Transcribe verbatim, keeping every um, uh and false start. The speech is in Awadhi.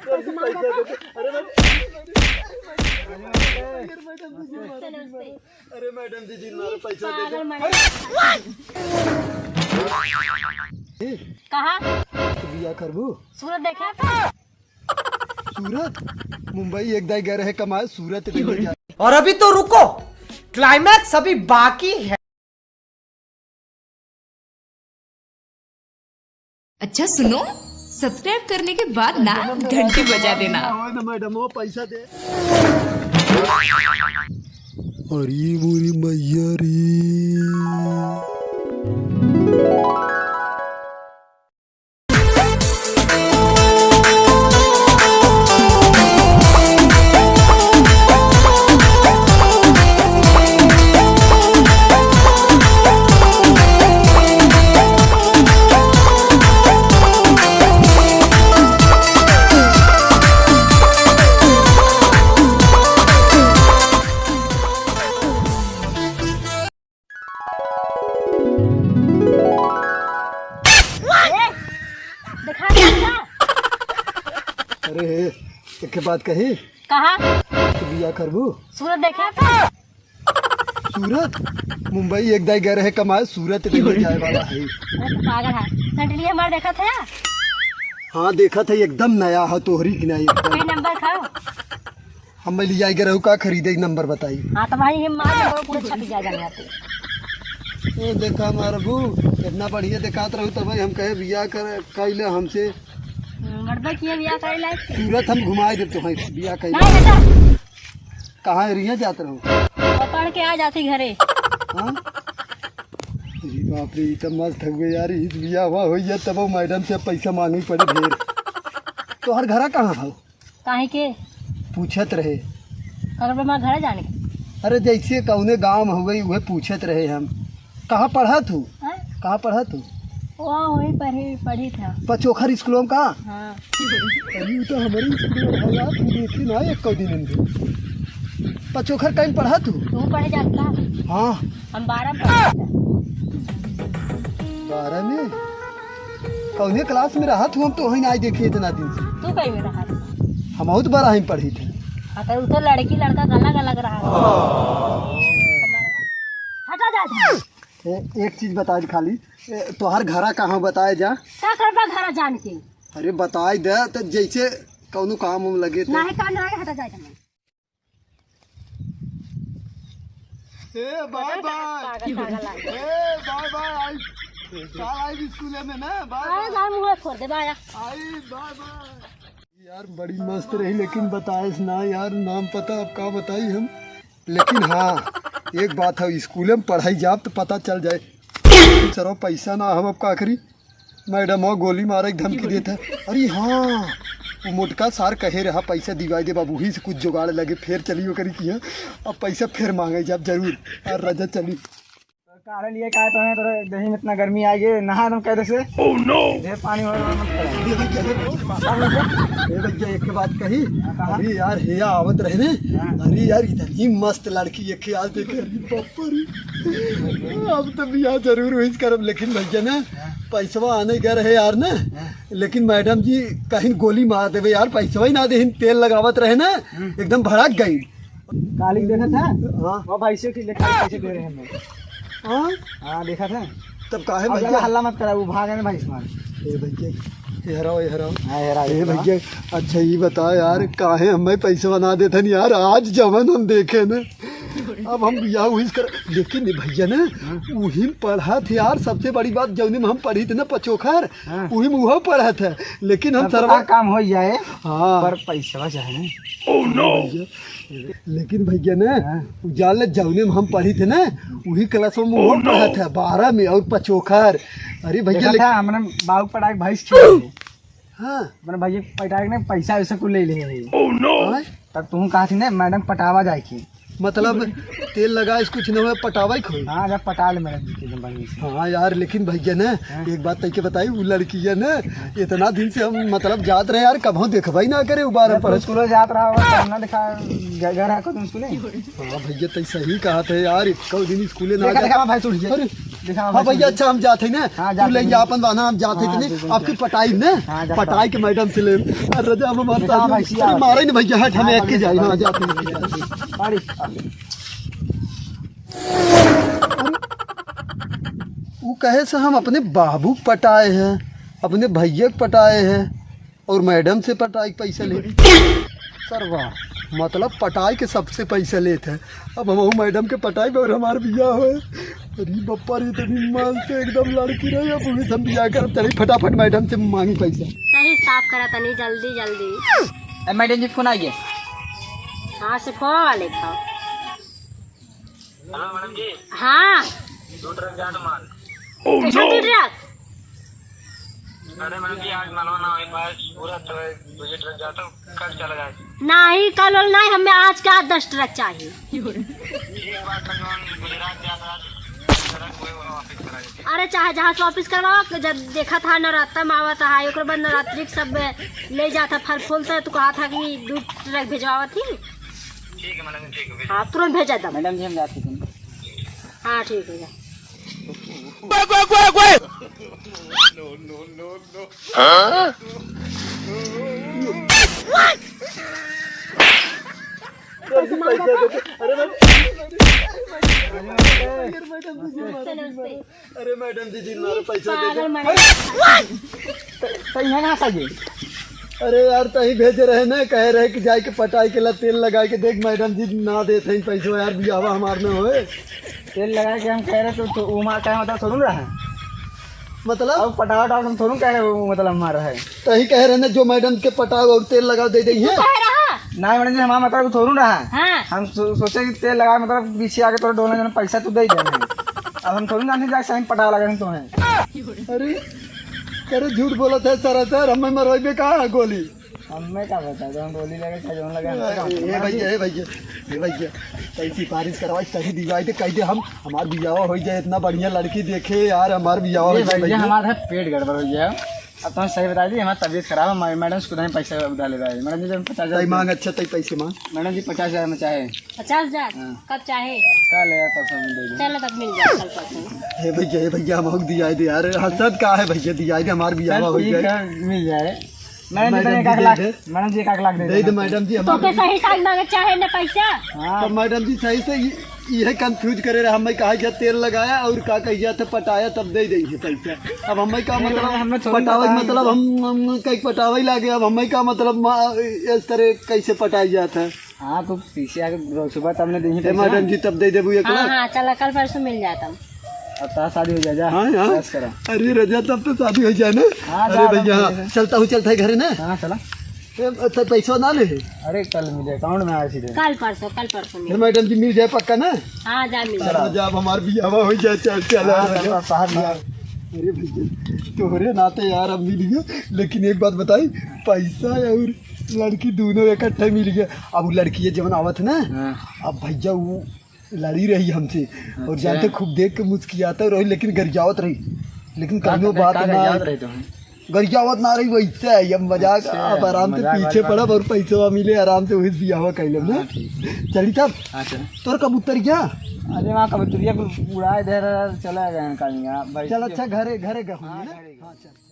पैसा मांगा था। अरे मैडम, अरे मैडम, अरे मैडम, अरे मैडम, अरे मैडम जी, जी, मारो पैसा दे दो। पागल मने। ए, कहाँ? तू बिया करबू? सूरत देखा था? सूरत? मुंबई एक दाई गए रहे कमाए, सूरत नहीं गए। और अभी तो रुको, climax अभी बाकी है। अच्छा सुनो, subscribe करने के बाद ना घंटी बजा देना। आवा ना मैडम, वो पैसा दे। अरे मोरी मैया रे। ए, देखा, देखा। अरे हे, एक बात कही? कहा? तू बिया करबू? सूरत देखा था? सूरत? मुंबई एक दाई गए रहे कमाए, सूरत नहीं जाए वाला है। अरे तो पागल है, सैंडलिया हमार देखा था? हाँ, देखा था, एकदम नया है, तोहरी की नहीं एकदम। कई नंबर खाओ? हम ले जाए के रहू का खरीदे, एक नंबर बताई। हाँ, तो भाई, हम मार देबो, पूरा छपी जाए जाने आते। ए, देखा मारबू, इतना बढ़िया देखात रहू, तब हम कहे बिया कर, कइले हमसे। हम्म, मर्दा किए बिया कइले। सूरत हम घुमाए देब तोहई, बिया कइले। नहीं, बेटा। कहाँ एरिया जात रहू? और पढ़ के आ जाती घरे। हाँ? अरे बाप रे, ई त मस्त हउए यार, ई बिया हुआ होई जात, तब मैडम से पैसा मांगे पड़े ढेर। तोहर घरा कहाँ हौ? काहे के? पूछत रहे। अगर हमार घर जाने के? अरे जैसे कौने गांव में हो गई, उहे पूछत रहे हम। कहाँ पढ़त हू? हाँ? कहाँ पढ़त हू? वो वही पढ़ी, पढ़ी था। पचोखर स्कूलों का? हाँ। अरे, वो तो हमारे स्कूल में था यार, तू देखी ना एक दिन इनके। पचोखर कहीं पढ़त हू? तू पढ़े जात का? हाँ। हम बारह में पढ़त था। बारह में? कौने क्लास में रहत हूँ हम तो वहीं नाई देखे इतना दिन से। तू कहीं में रहत? हम बहुत बड़ा ही पढ़ी थे। हाँ, तो उ तो लड़की लड़का का अलग अलग रहा। हटा जा। ए, एक चीज बताए दे खाली, ए, तोहार घरा कहाँ बताए जा? का करबा घरा जान के? अरे बताए दे तो जैसे कौनो काम उम लगे तो। नाही काम नाही, हटा जाए। ए, बाय बाय। पागल, पागल आदमी। ए, बाय बाय, आई, काल आई स्कूले में ना, बाय अरे बाय। जा, मुंह फोड़ दे, बाय। आई, बाय बाय। यार, बड़ी मस्त रही, लेकिन बताएस ना यार, नाम पता अब का बताई हम। लेकिन हाँ, एक बात है, स्कूले में पढ़ाई जाब तो पता चल जाए। सरो, पैसा ना, हम अब का करी? मैडम हो गोली मारे के धमकी देत है। अरे हाँ, वो मोटका सार कहे रहा पैसा दिवाई दे बाबू, ही से कुछ जुगाड़ लगे, फिर चली ओकरी किहाँ। अब पैसा फिर मांगे जाब जरूर। और रजा चली। काढ़े लिए का तो है, तोरे देही में इतना गर्मी आ गई, नहा एकदम कायदे से। Oh no! ढेर पानी हो रहा है, मत करो। ए भैया, ए भैया, एक बात कही। हाँ, कहा? अरे यार, हेया आवत रहे ने। हाँ। अरे यार, इतनी मस्त लड़की एक यार देखे, अरे बाप रे। अब तो बियाह जरूर हुई करब, लेकिन भैया ना, हाँ। पैसवा आने गए रहे यार ना, हाँ। लेकिन मैडम जी कहीं गोली मार देवे यार, पैसवा ही ना देहिन, तेल लगावत रहे ना, हम्म। एकदम भड़क गई। काली देखा था? हाँ। वो भाई से कि लेकर पैसे दे रहे हैं हमें। हाँ? हाँ, देखा था। तब काहे अब भैया? ज्यादा हल्ला मत करा, वो भाग है ना भाई से मार। ए भैया, ए हराओ, ए हराओ। हाँ, हेरा ए गया। भैया, अच्छा ये बता यार, काहे हमें पैसे बना देते हैं यार, आज जवन हम देखे ना। अब हम बियाह उहिस कर, लेकिन भैया ना, हाँ। उही में पढ़त है यार, सबसे बड़ी बात, जौनी में हम पढ़ी थे ना पचोखर, हाँ। उही में उहो पढ़त है, लेकिन हम तब तो सरवा का काम हो जाए, हाँ। पर पैसवा चाहे ना। Oh no! भैया, लेकिन भैया ना, हाँ। उ जान ले, जौने में हम पढ़ी थे ना, उही क्लास में उहो पढ़त है, बारह में, और पचोखर। अरे भैया, देखा लेकिन था, हमने बाबू पटाक भाई से छीन ले। हाँ। अपने भैया पटाक ने पैसा वैसा कुल ले ले है। Oh no! हाँ? तब तुम कहा थी ना, मैडम पटावा जाए की। मतलब, तेल लगा इस कुछ न हुआ, पटावा ही खोई। हाँ, जब पटा ले मैडम जी के एकदम बढ़िया से। हाँ यार, लेकिन भैया ना, हाँ। एक बात तैके बताई, वो लड़की है ना, इतना दिन से हम, मतलब, जात रहे यार, कभो देखबा ही ना करे, उ बारह जब पढ़त। स्कूल जात रहा होगा, तब ना देखा, ग-, घर आको तुम स्कूल। हाँ भैया, तै सही कहा थे यार, एक दिन स्कूल ना देखा, जा-, देखा, भाई, सुन, अरे, हाँ भैया, अच्छा हम जात है ना, हाँ, तू ले जा अपन बहाना, हम जात है हाँ, इतने, आपकी पटाई ना, हाँ, जा पटाई के मैडम से ले। अरे राजा, हम हमारे साथ भैया। अरे मारे ना भैया, हट, हमें हाँ, एक के जाए, हाँ, जात है। अरे, वो कहे से हम अपने बाबू के पटाए हैं, अपने भैया के पटाए हैं, और मैडम से पटाई के पैसा ले। सरवा, मतलब पटाई के सबसे पैसा लेत है। अब हम मैडम के पटाई और हमार बियाह होए। अरे बप्पा रे, इतनी मस्त एकदम लड़की रही, अब उन्हें हम बियाह करब। चली फटाफट मैडम से मांगी पैसा। सही साफ करा तनी जल्दी जल्दी। ए, मैडम जी फोन आ गया। हाँ, से फोन वाले खाओ। हेलो मैडम जी। हाँ। दो ट्रक जात माल। कैसा दो ट्रक? अरे मैडम जी, आज मालवा ना होई पाए, पूरा तो है, दो ट्रक जाता हूँ, कल चला जाए। नहीं, कल वाला नहीं, हमें आज का दस ट्रक चाहिए। ठीक बात है, जौन गुजरात जात आज ट्रक वही वापस करा देते। अरे चाहे जहाँ से वापस करवाओ, जब देखा था नवरात्रा में आवत है, ओकर बाद नवरात्रि के सब ले जाता फल फूल, तो तू कहा था कि दो ट्रक भिजवावत ही। ठीक है मैडम जी, ठीक है, भेज हाँ, तुरंत भेजा दम। मैडम जी, हम जाते हैं। हाँ, ठीक है, जा। अरे मैडम जी, जी, मारो पैसा दे दे। पागल मरे। तो, तो यहाँ कहाँ से ये? अरे यार, तहीं भेजे रहे ना, कहे रहे कि जाए के पटाई के ला तेल लगाए के देख, मैडम जी ना देत हैं पैसा यार, बियाहवा हमार ना होए। तेल लगाए के हम कह रहे तो, तो वो मार कहे मतलब थोड़ू रहा है। मतलब? अब पटावा टावा हम थोड़ू कह रहे वो मतलब हमारा है। तहीं कहे रहे ना, जो मैडम के पटाओ और तेल लगाओ दे दे तू हैं। कह रहा? ना मैडम जी, हमारा मतलब थोड़ू रहा। हाँ। हम सो-, सोचे कि तेल लगाए मतलब पीछे आके तोरा डोलना जाना पैसा तू दे दे। अब हम थोड़ू जानते जाके सही पटावा लगा तो है। अरे, अरे झूठ बोलत है सरासर, हमें मरवाइबे का गोली? हमें का पता, जो हम गोली लगे, चाहे जौन लगे, हमसे का ए, मतलब? ए भैया, ए भैया, ए भैया, कहीं सिफारिश करवाई, कहीं दिवाई दे, कह दे हम, हमार बियाह हो जाए, इतना बढ़िया लड़की देखे यार, हमार बियाह हो ये जाए भैया, भैया। हमारा है पेट गड़बड़ हो गया। अब तुम सही बता दी, हमारी तबीयत खराब है, मै-, मैडम से खुद ही पैसा उधार ले रहा है। मैडम जी, जब पचास हजार तई मांग, अच्छा, तई पैसे मांग। मैडम जी, पचास हजार में चाहे। पचास हजार? हाँ। कब चाहे? कल है, परसों में दे दो। चलो, तब मिल जाए, कल परसों। हे भैया, हे भैया, हम दिया दे यार, हंसत का है भैया, दिया दे, हमार बियाह चल, हो ठीक जाए। है, मिल जाए। मैडम जी, मैडम एक जी, आध दे लाख, दे। मैडम जी, एक आध लाख दे तो देना। कैसा हिसाब मांगे चाहे ना पैसा? हाँ। तो मैडम जी, सही से ये, ये confuse करे रहे, हमें कहा गया तेल लगाया और का कह गया था पटाया, तब दे देंगे पैसा। अब हमें का नहीं, मतलब, हमने थोड़ी पटावे के बताया। मतलब हम, हम कहीं पटावे ही लागे, अब हमें का मतलब मा-, इस तरह कैसे पटाई जाता है? हाँ, तो पीछे आके रोज सुबह तब ने देही ए, पैसा। मैडम जी, तब दे देबू एक हाँ, लाख। हाँ, चला, कल परसों मिल जाता। अब तार शादी हो जाए, जा, हाँ, हाँ। बस करा। अरे रजा, तब तो शादी हो जाए ना। हाँ, अरे जा, भैया, जा, हाँ, जा। चलता हूँ, चलता है घरे ना। हाँ, चला। ए, अच्छा, पैसा ना ले। अरे, कल मिले, account में आए सीधे। कल परसों, कल परसों ए, मिले। मैडम जी, मिल जाए पक्का ना? हाँ, जा मिल चला, जाए। जा, अब हमार बियाह हो जाए, चल, चल, हाँ, आ, चल, जा। बाहर जा। हाँ। अरे भैया, तोहरे नाते यार अब मिल गए, लेकिन एक बात बताई, पैसा और लड़की दोनों इकट्ठे मिल गए। अब वो लड़की ये जवन आवत ना, हाँ। अब भैया वो लड़ी रही हमसे, और अच्छा। जानते खूब देख के मुस्कियाता रही, लेकिन गरियावत रही, लेकिन का कौनो करे, बात का ना गरियावत रही तुम? गरियावत ना रही, वैसे है, अब मजाक, अच्छा, अब आराम से मजाक पीछे वाली पड़ब बात। और पैसवा मिले, आराम से वही बियाहवा कर लेब ना। हाँ, ठीक। चली तब। हाँ, चल। तोर कबूतर क्या? अरे, वहाँ कबूतरिया को उड़ाए दे रहा, चला गया कहीं, हाँ, भाई। चल, अच्छा, घरे, घरे का हाँ, होई ना? घरे का। हाँ, चल।